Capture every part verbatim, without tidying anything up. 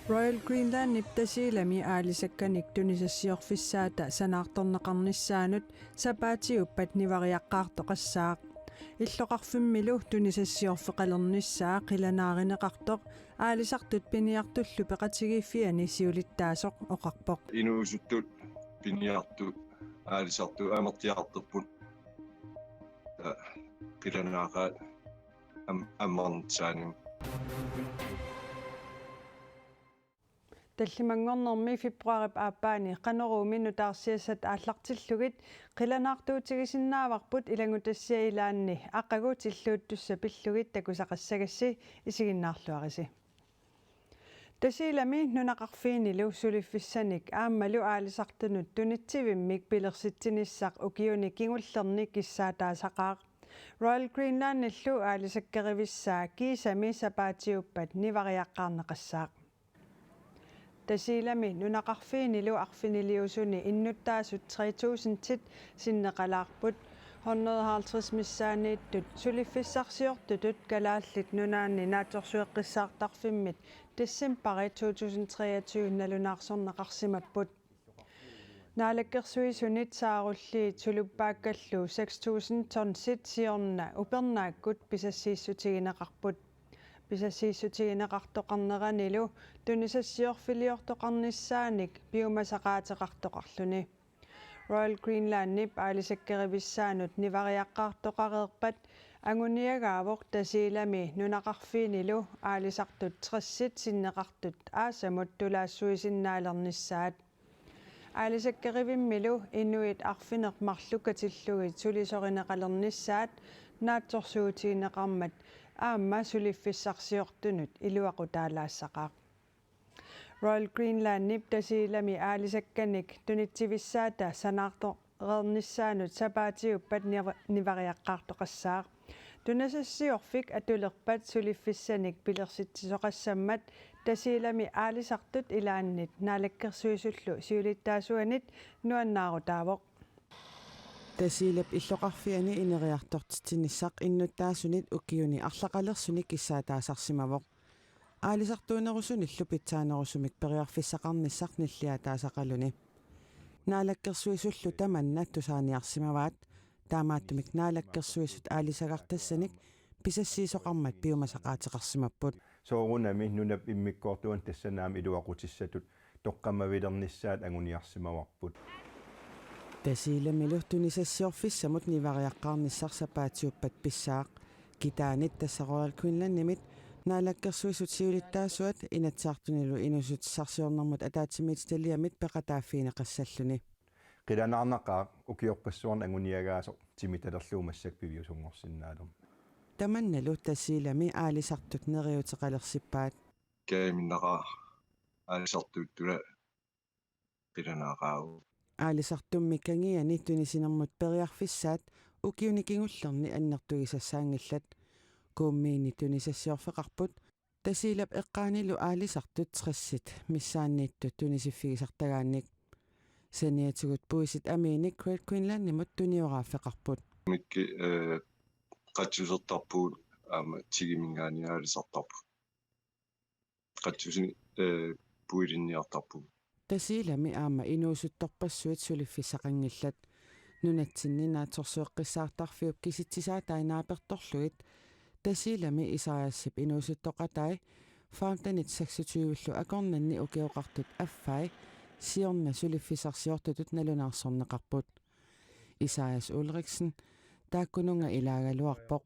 Royal Greenlandip Tasiilami aalisakkanik tunisassiorfissaata sanaartorneqarnissaanut sapaatiuppat nivariaqqaartoqassaaq. Illoqarfimmilu tunisassiorfeqalernissaa qilanaarineqartoq aalisartut piniartullu peqatigiiffiani siulittaasoq oqarpoq. Inuusuttut piniartut aalisartut amerliartorput. Aa, qilanaaqaat am-, ammarnissaanut. Tallimanngornermi februaarip aappaani Qanoruumi nutaarsiassat aallartillugit qilanaartuutigisinnaavarput ilanngutassiat ilaanni aqagu tilluuttussat pillugit takusaqassagissi, isiginnaarluarisi. Tasiilami nunaqarfiinilu suliffissanik aammalu aalisartunut tunitsivimmik pilersitsinissaq ukiuni kingullerni kissaataasaqaaq. Royal Greenlandillu aalisakkerivissaa kiisami sapaatiuppat nivariaqqaarneqassaaq. Tasiilami nunaqarfiinilu arfiniliusuni innuttaasut tre tusindit sinneqalaarput. Hundrede og halvtreds missaanniittut suliffissarsiortutut Kalaallit Nunaanni Naatsorsueqqissaartarfimmit decembari to tusind treogtyve nalunaarsorneqarsimapput. Naalakkersuisunit saarulliit suluppaakkallu seks tusind tonsit siorna upernaakkut pisassiissutigineqarput. Pisassiissutigineqartoqarneranilu tunisassiorfiliortoqarnissaanik piumasaqaateqartoqarluni. Royal Greenlandip aalisakkerivissaanut nivariaqqaartoqareerpat anguniagaavoq Tasiilami nunaqarfiinilu aalisartut tressit sinneqartut aasamut tulaassuisinnaalernissaat. Aalisakkerivimmilu inuit arfineq-marluk katillugit sulisorineqalernissaat naatsorsuutigineqarmat aamma suliffissarsiortunut iluaqutaalaassaqaaq. Royal Greenlandip Tasiilami aalisakkanik tunitsivissaata sanaartoreernissaanut sapaatiuppat niva-, nivariaqqaartoqassaaq. Tunisassiorfik atulerpat suliffissanik pilersitsisoqassammat Tasiilami aalisartut ilaannit naalakkersuisullu siulittaasuanit nuannaarutaavoq. Tasiilap illoqarfiani ineriartortitsinissaq innuttaasunit ukiuni arlaqalersuni kissaataasarsimavoq. Aalisartuunerusunillu pitsaanerusumik periarfissaqarnissaq nilliataasaqaluni. Naalakkersuisullu tamanna tusaaniarsimavaat, taamaattumik Naalakkersuisut aalisagartassanik pisassiisoqarmat piumasaqaateqarsimapput. Soorunami nunap immikkoortuani tassani aamma iluaqutissatut toqqammavilernissaat anguniarsimavarput. Tasiilamilu tunisassiorfissamut nivariaqqaarnissaq sapaatiuppat pissaaq. Kitaanit, tassa Royal Greenlandimit, Naalakkersuisut siulittaasuat Inatsisartunilu inuussutissarsiornermut ataatsimiititaliamit peqataaffigineqassalluni. Qilanaarnaqaaq ukiorpassuarni anguniagaasoq timitalerlugu massakkut piviusunngorsinnaalermat. Tamannalu Tasiilami aalisartut neriuuteqalersippaat. Kaaminnaqaaq aalisartuuttula qilanaaqaavoq. Aalisartummi kangiani tunisinermut periarfissaat ukiuni kingullerni annertugisassaanngillat. Kuummiini tunisassiorfeqarput, Tasiilap eqqaanilu aalisartut tressit missaanniittut tunisiffigisartagaannik. Saniatigut puisit amiinik Great Greenlandimut tunioraaffeqarput. Mikki, eh, qatsusertarpugut aamma tigiminngaanniit aalisartarpugut. Qatsusi-, eh, puilinniartarpugut. Tasiilami aamma inuusuttorpassuit suliffissaqanngillat. Nunatsinni Naatsorsueqqissaartarfiup kisitsisaatai naapertorlugit Tasiilami Isaiasip inuusuttoqatai Fountainit seksogtyve-llu akornanni ukioqartut affai siorna suliffissarsiortutut nalunaarsorneqarput. Isaias Ulriksen taakkununnga ilaagaluarpoq.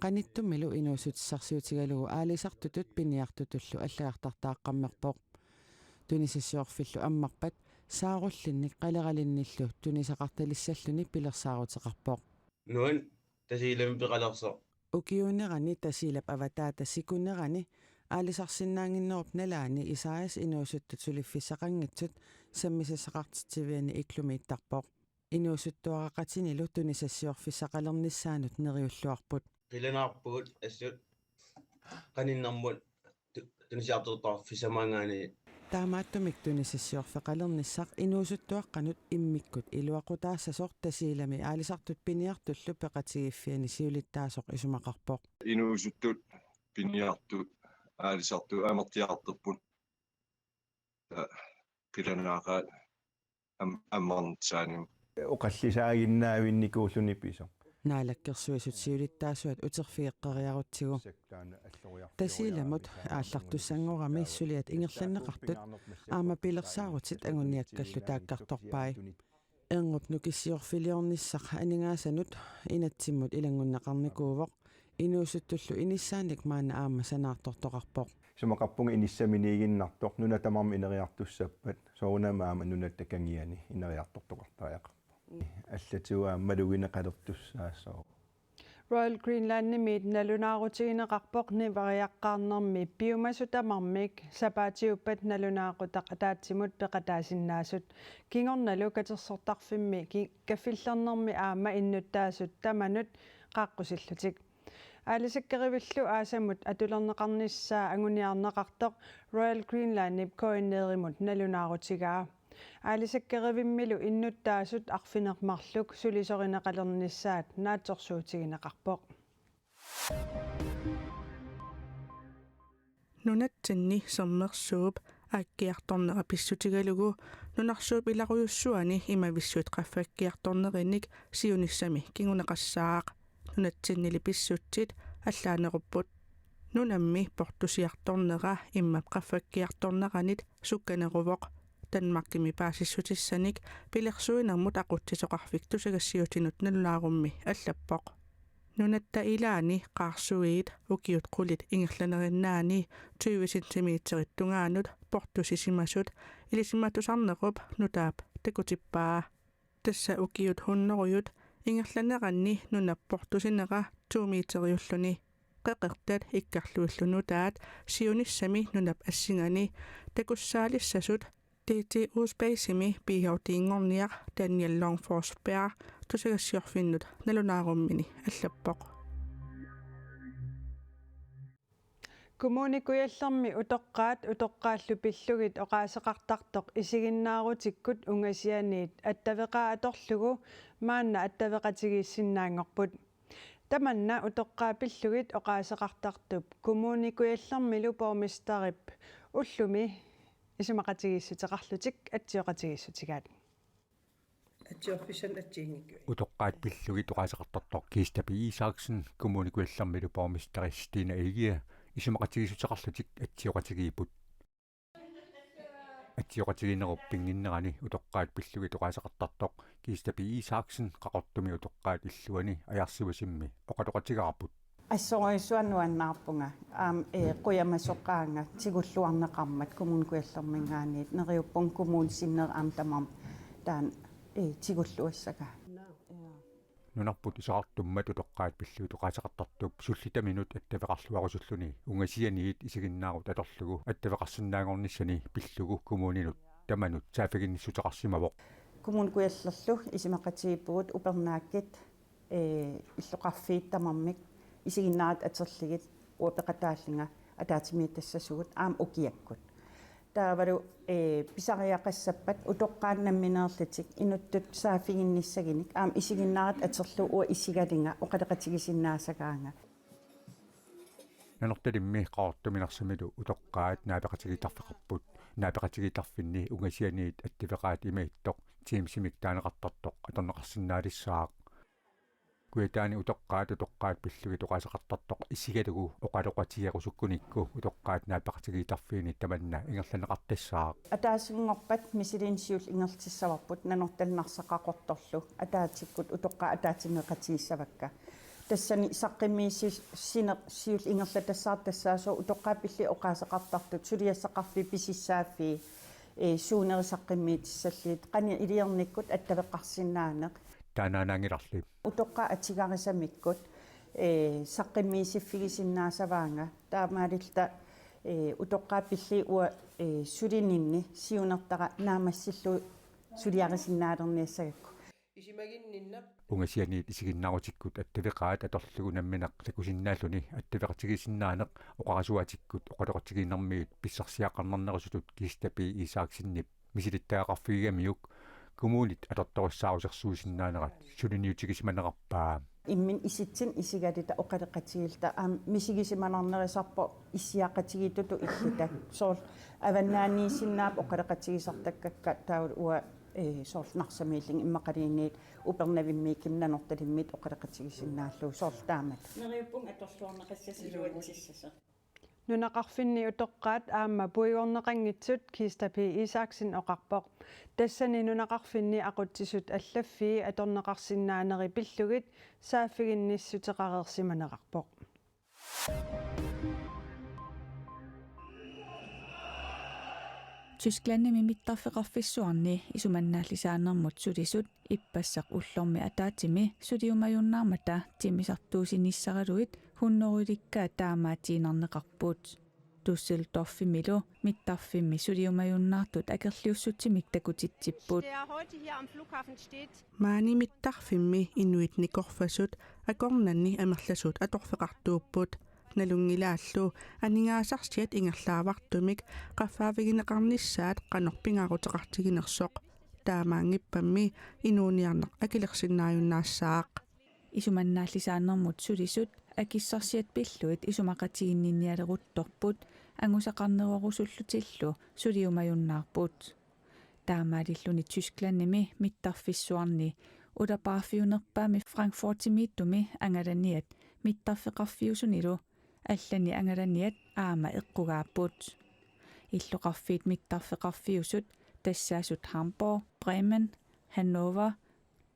Qanittumilu inuussutissarsiutigalugu aalisartutut piniartutullu allagartartaaqqammerpoq. Tunisassiorfillu ammarpat saarullinnik qaleralinnillu tunisaqartalissalluni pilersaaruteqarpoq. Nuann Tasiilami peqalersoq. Ukiuunerani Tasiilap avataata sikunerani aalisarsinnaannginnerup nalaani Isaias inuusuttut suliffissaqanngitsut sammisassaqartitsiviani Iklumiittarpoq. Inuusuttuaraqatinilu tunisassiorfissaqalernissaanut neriulluarput. Qilanaarpugut assut qaninnermut tu-, tunisassiortortarfissamaangaanniit. Taamaattumik tunisassiorfeqalernissaq inuusuttuaqqanut immikkut iluaqutaassasoq Tasiilami aalisartut piniartullu peqatigiiffiani siulittaasoq isumaqarpoq. Inuusuttut piniartut aalisartut amerliartorput. Taa kilanaaqaat am-, ammarnitsaanimut. Oqallisaaginnaavinnikuulluni pisoq. Naalakkersuisut siulittaasuat uterfigeqqeriarutsigu. Tasiilamut aallartussanngorami suliat ingerlanneqartut aamma pilersaarutit anguniakkallu taakkartorpai. Erngup nukissiorfiliornissaq aningaasanut inatsimmut ilanngunneqarnikuuvoq. Inuusuttullu inissaannik maanna aamma sanaartortoqarpoq. Isumaqarpunga inissaminiiginnartoq, nuna tamarmi ineriartussappat, soorunami aamma nunatta kangiani ineriartortoqartariaqarpoq. Allatigut aamma malugineqalertussaassooq. Royal Greenlandimiit nalunaarutigineqarpoq nivariaqqaarnermi piumasut tamarmik sapaatiuppat nalunaaqutaq ataatsimut peqataasinnaasut. Kingornalu katersortarfimmi ki-, kaffillernermi aamma innuttaasut tamanut qaaqqusillutik. Aalisakkerivillu aasamut atulerneqarnissaa anguniarneqartoq Royal Greenlandip KNR-imut nalunaarutigaa. Aalisakkerivimmilu innuttaasut arfineq-marluk sulisorineqalernissaat naatsorsuutigineqarpoq. Nunatsinni sermersuup aakkiartornera pissutigalugu nunarsuup ilarujussuani imavissuit qaffakkiartornerinik siunissami kinguneqassaaq. Nunatsinnili pissutsit allaanerupput. Nunammi portusiartornera immap qaffakkiartorneranit sukkaneruvoq. Danmarkimi paasissutissanik pilersuinermut aqutsisoqarfik tusagassiuutinut nalunaarummi allappoq. Nunatta ilaani qaarsuiit ukiut qulit ingerlanerinnaani tyve centimeterit tungaanut portusisimasut ilisimatusarnerup nutaap takutippaa. Tassa ukiut hunnorujut ingerlaneranni nunap portusinera to meteriulluni. Qeqertat ikkarluillu nutaat siunissami nunap assingani takussaalissasut T T U Space-imi P H D-nngorniaq Daniel Longforsberg tusagassiorfinnut nalunaarummini allappoq. Kommune Kujallermi utoqqaat utoqqaallu pillugit oqaaseqartartoq isiginnaarutikkut ungasianiit attaveqaa atorlugu maanna attaveqatigiissinnaanngorput. Tamanna utoqqaat pillugit oqaaseqartartup Kommune Kujallermilu borgmesterip ullumi isumaqatigiissuteqarlutik atsioqatigiissutigaat. Atsioqqissan atsiinngikkuit. Utoqqaat pillugit oqaaseqartartoq Kista P. Isaksen Kommune Kujallermilu borgmesteri Stine Egede isumaqatigiissuteqarlutik atsioqatigiipput. Atsioqatigiinnerup pinnginnerani utoqqaat pillugit oqaaseqartartoq Kista P. Isaksen Qaqortumi utoqqaat illuani Ajarsivasimmi oqaloqatigaarput. Assorujussuaq nuannaarpunga. Aamma, ee, qujamasoqaanga tigulluarneqarmat Kommune Kujallerminngaanniit, neriuppunga kommunit sinneri aamma tamarmik taanna, ee, tigulluassagaa. Nunarput iserartummat utoqqaat pillugit oqaaseqartartup sullitaminut attaveqarluarusulluni ungasianiit isiginnaarut atorlugu attaveqarsinnaanngornissani pillugu kommuninut tamanut saaffiginnissuteqarsimavoq. Kommune Kujallerlu isumaqatigiippugut upernaakkit, ee, illoqarfiit tamarmik isiginnaarat atorlugit uanga peqataallunga ataatsimiititassasugut aamma ukiakkut. Taavalu, ee, pisariaqassappat utoqqaat nammineerlutik inuttut saaffiginnissagunik aamma isiginnaarat atorlugu uanga isigalunga oqaloqatigisinnaasagaanga. Nanortalimmi Qaqortumi Narsamilu utoqqaat naapeqatigiittarfeqarput. Naapeqatigiittarfinni ungasianiit attaveqaat ima ittoq Teamsimik taaneqartartoq atorneqarsinnaalissaaq. Kujataani utoqqaat utoqqaat pillugit oqaaseqartartoq isigalugu oqaloqatigerusukkunikku utoqqaat naapeqatigiittarfiini tamanna ingerlanneqartassaaq. Ataasinngorpat misilinnut siulleq ingerlatissavarput Nanortalik Narsaq Qaqortorlu ataatsikkut utoqqaat ataatsimeeqatigissavakka. Tassani saqqummiussineq siulleq ingerlatassaartoq tassaasooq utoqqaat pillugit oqaaseqartartut suliassaqarfiit pisussaaffii, ee, suuneri saqqummiutissallugit qanoq iliornikkut attaveqarsinnaaneq. Taannaannaanngilarli. Utoqqaat atugarisamikkut, ee, saqqummiussiffigisinnaassavaanga. Taamaalilluta, ee, utoqqaat pillugit uanga, ee, sulininni siunertara naammassillugu suliarisinnaalerniassagakku. Ungasianiit isiginnaarutikkut attaveqaat atorlugu nammineq takusinnaalluni attaveqatigiissinnaaneq oqarasuaatikkut oqaloqatigiinnermiit pissarsiaqarnarnerusutut Kista P. Isaksenip misilittagaqarfigigamiuk kommunit atortorussaarusersuusinnaanerat suliniutigisimanerarpaa. Imminut isitsinnut isigaluta oqaloqatigiilluta aamma misigisimanarnerusarpoq issiaqatigiittutut illuta. Soorlu avannaaniissinnaapput oqaloqatigisartakkakka taava uanga, ee, soorlu Narsamiillunga immaqaluunniit Upernavimmiikkunni Nanortalimmiit oqaloqatigisinnaallugu soorlu taamatut. Neriuppunga atorluarneqassasoq iluatsissasoq. Nunaqarfinni utoqqaat aamma puigorneqanngitsut Kista P. Isaksen oqarpoq. Tassani nunaqarfinni aqutsisut allaffii atorneqarsinnaaneri pillugit saaffiginnissuteqareersimanerarpoq. Tysklandimi mittarfeqarfissuarni isumannaallisaanermut sulisut ippassaq ullormi ataatsimi suliumajunnaarmata timmisartuusinissaraluit hunnorujulikkaat taamaatiinnarneqarput. Düsseldorfimilu mittarfimmi suliumajunnaartut akerliussutsimik takutitsipput. Der heute hier am Flughafen steht. Maani mittarfimmi inuit nikorfasut akornanni amerlasuut atorfeqartuupput. Nalunngilaallu aningaasarsiat ingerlaavartumik qaffaavigineqarnissaat qanoq pingaaruteqartiginersoq. Taamaanngippammi inuuniarneq akilersinnaajunnaassaaq. Isumannaallisaanermut sulisut akissarsiat pillugit isumaqatiginninnialeruttorput angusaqarnerorusullutillu suliumajunnaarput. Taamaalilluni Tysklandimi mittarfissuarni ulapaarfiunerpaami Frankfurtimiittumi angalaniat mittarfeqarfiusunilu allani angalaniat aamma eqqugaapput. Illoqarfiit mittarfeqarfiusut tassaasut Hamburg, Bremen, Hannover,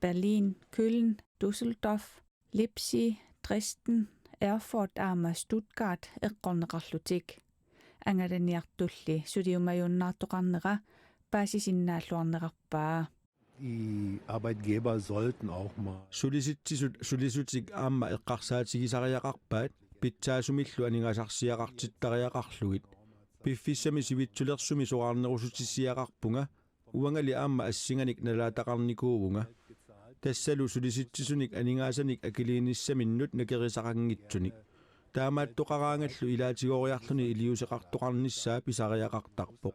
Berlin, Köln, Düsseldorf, Leipzig, Dresden, Erfurt aamma Stuttgart eqqorneqarlutik. Angalaniartulli suliumajunnaartoqarnera paasisinnaalluarnerarpaa. Die Arbeitgeber sollten auch mal. Sulisitsisut sulisutik aamma eqqarsaatigisariaqarpaat pitsaasumillu aningaasarsiaqartittariaqarlugit. Piffissami sivitsulersumi soraarnerusutissiaqarpunga, uangali aamma assinganik nalaataqarnikuuvunga. Tassalu sulisitsisunik aningaasanik akiliinissaminnut nakerisaqanngitsunik. Taamaattoqaraangallu ilaatigooriarluni iliuuseqartoqarnissaa pisariaqartarpoq.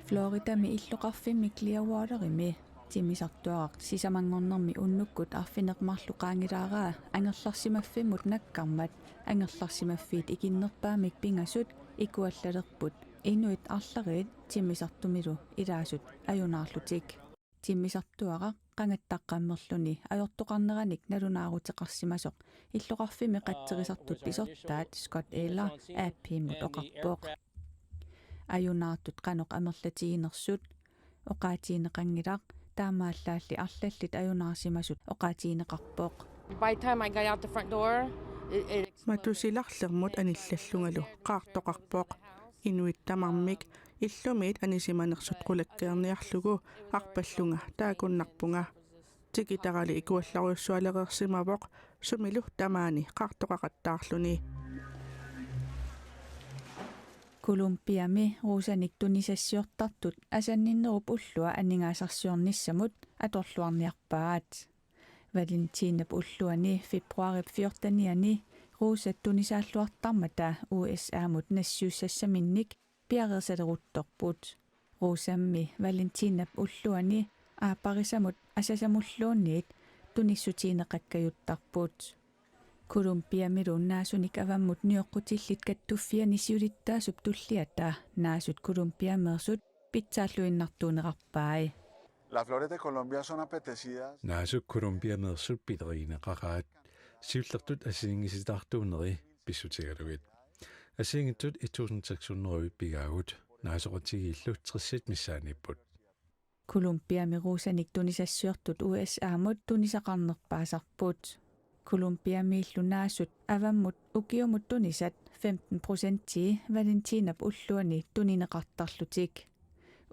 Floridami illoqarfimmi Clearwaterimi timmisartuaraq sisamanngornermi unnukkut arfineq-marluk qaangilaaraa angerlarsimaffimmut nakkarmat angerlarsimaffiit ikinnerpaamik pingasut ikuallalerput inuit arlariit timmisartumilu ilaasut ajunaarlutik. Timmisartuaraq qangattaqqammerluni ajortoqarneranik nalunaaruteqarsimasoq illoqarfimmi qatserisartut pisortaat Scott Eller A P-mut oqarpoq. Ajunaartut qanoq amerlatiginersut oqaatigineqanngilaq, taamaallaalli arlallit ajunaarsimasut oqaatigineqarpoq. By the time I got out the front door, it, it Matusilarlermut anillallungalu qaartoqarpoq. Inuit tamarmik illumiit anisimanersut qulakkeerniarlugu arpallunga taakkunnarpunga. Tikitarali ikuallarujussualereersimavoq sumilu tamaani qaartoqaqattaarluni. Colombiami Rosanik tunisassiortartut asanninnerup ullua aningaasarsiornissamut atorluarniarpaat. Valentinap ulluani februaarip fjortenianni Rosat tunisaalluartarmata U S A-mut nassiussassaminnik piareersaleruttorput. Rosammi Valentinap ulluani aapparisamut asasamulluunniit tunissutigineqakkajuttarput. Colombiamilu naasunik avammut nioqqutillit kattuffianni siulittaasup tulliata naasut Colombiameersut pitsaalluinnartuunerarpai. Las flores de Colombia son apetecidas. Naasut Colombiameersut pilerigineqaqaat. Siullertut assigiinngisitaartuuneri pissutigalugit. Assigiinngitsut et tusind seks hundrede pigaagut. Naasoqatigiillu tressit missaaniipput. Colombiami Rosanik tunisassiortut U S A-mut tunisaqarnerpaasarput. Colombiamiillu naasut avammut ukiumut tunisat femten procentii Valentinap ulluani tunineqartarlutik.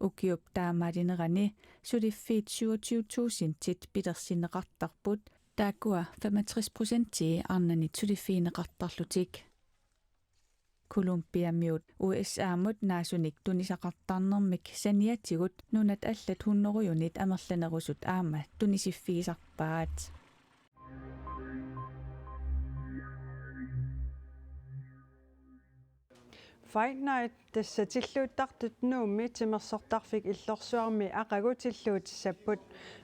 Ukiup taamaalinerani suliffiit syvogtyve tusindit pilersinneqartarput, taakkua femogtres procentii arnanit suliffigineqartarlutik. Colombiamiut U S A-mut naasunik tunisaqartarnermik saniatigut nunat allat hunnorujunit amerlanerusut aamma tunisiffigisarpaat. Fight Night, tassa tilluuttartut Nuummi timersortarfik Illorsuarmi aqagu tilluutissapput.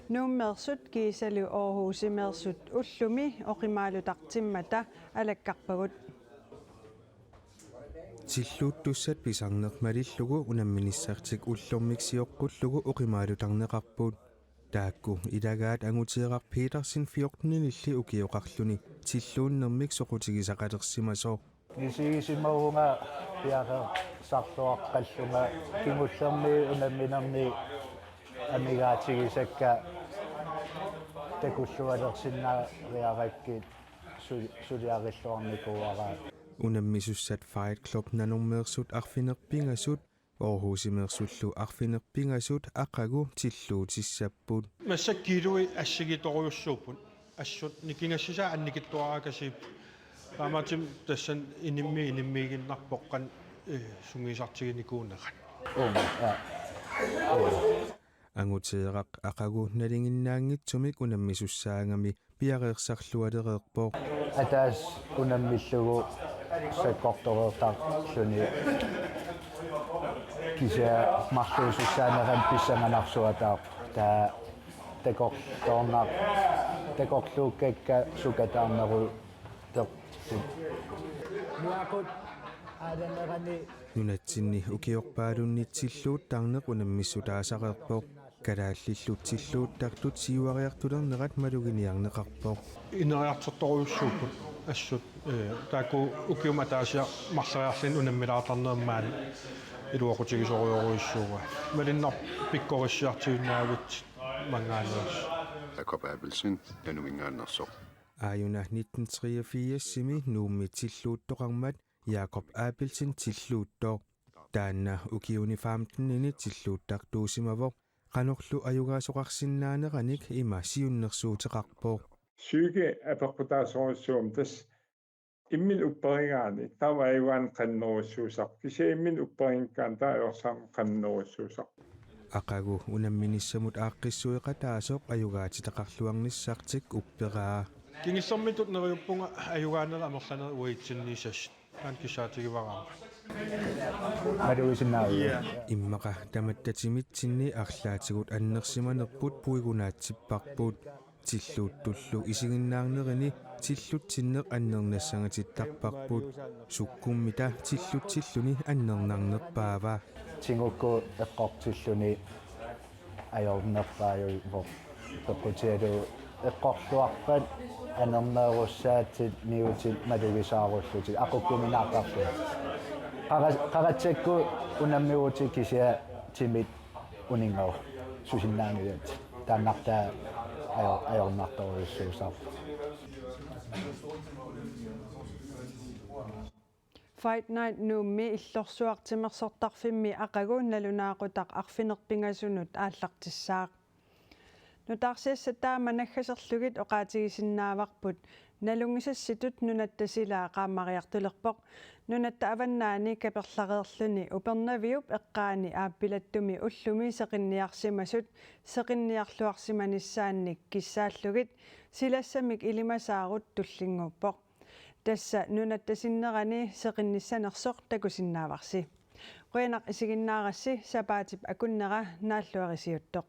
Nuummeersut kiisalu Aarhusimeersut ullumi oqimaalutartimmata alakkarpagut. Tilluuttussat pisarneq malillugu unamminissartik ullormik sioqqullugu oqimaalutarneqarput. Taakku ilagaat Anguteeraq Petersen fjortenilli ukioqarluni tilluunnermik soqutigisaqalersimasoq. Misigisimavunga piareersarluaqqallunga kingullermi unamminermi amigaatigisakka takullualersinnaariarakkit su-, suliarilluarnikuuara. Unammisussat Fight Club Nanormeersut arfineq-pingasut Aarhusimeersullu arfineq-pingasut aqagu tilluutissapput. Massakkut kiilui assigitorujussuupput. Assut nikingassisaa annikitsuaraakasiipput. Taamaattumik tassani inimmi inimmiiginnarpoq qanoq, eh, sungiusartiginikuunerat. Uuma, ja. Anguteeraq aqagu nalinginnaanngitsumik unammisussaagami piareersarlualereerpoq. Ataaseq unammillugu sakkortoreertarluni kisianni marluusussaanerani pissanganarsuataarpoq. Taava takorloornar-, takorluukkakka sukataarnerulerput. Nuaqut aalanerani. Nunatsinni ukiorpaalunni tilluuttarneq unammissutaasareerpoq. Kalaallillu tilluuttartut siuariartulernerat maluginiarneqarpoq. Ineriartortorujussuupput assut, eh, taakku ukiumut ataasiarluni marloriarluni unammilaartarnerat maani iluaqutigisorujorujussuuvoq. Malinnar pikkorissiartuinnaavit manngaanneersoq. Jakob Abelsen, Nanuminngaanneersoq. Aajuna nitten treogfirsimi Nuummi tilluuttoqarmat Jakob Abelsen tilluuttoq. Taanna ukiuni femtenini tilluuttartuusimavoq, qanorlu ajugaasoqarsinnaaneranik ima siunnersuuteqarpoq. Psyke apeqqutaasorujussuummat tassa imminut upperigaanni taava ajugaanni qannerujussuusarpoq. Kisianni imminut upperinngikkaanni taava ajorsarneq qannerujussuusarpoq. Aqagu unamminissamut aaqqissueqataasoq ajugaatitaqarluarnissartik upperaa. Kingullermitut neriuppunga ajugaaneri amerlanerit uatsinnissasut. Taanna kissaatigivara aamma. Malugisinnaavit? Ja. Immaqa tamatta timitsinni arlaatigut annersimanerput puigunaatsipparput. Tilluuttullu isiginnaarnerini tillutsinneq annernassangatittarparput. Sukkummita tillutsilluni annernarnerpaava? Tingukku eqqortilluni ajornerpaajuvoq. Peqqutigalugu eqqorluarpat anerneerussaatit niutit malugisaarullutit aqukkuminaaqarluni. Qara-, qaratsakkut unammivutit kisianni timit uninngavugut susinnaanngillat. Taannartaa ajor-, ajornartorujussuusarpoq. Fight Night Nuummi Illorsuaq timersortarfimmi aqagu nalunaaqutaq arfineq-pingasunut aallartissaaq. Nutaarsiassat taama naggaserlugit oqaatigisinnaavarput. Nalunngisassitut nunatta silaa qaammariartulerpoq. Nunatta avannaani kaperlareerluni Upernaviup eqqaani aappilattumi ullumi seqinniarsimasut seqinniarluarsimanissaannik kissaallugit silassamik ilimasaarut tullinnguuppoq. Tassa nunatta sinnerani seqinnissanersoq takusinnaavarsi. Qujanaq isiginnaarassi, sapaatip akunnera naalluarisiuttoq.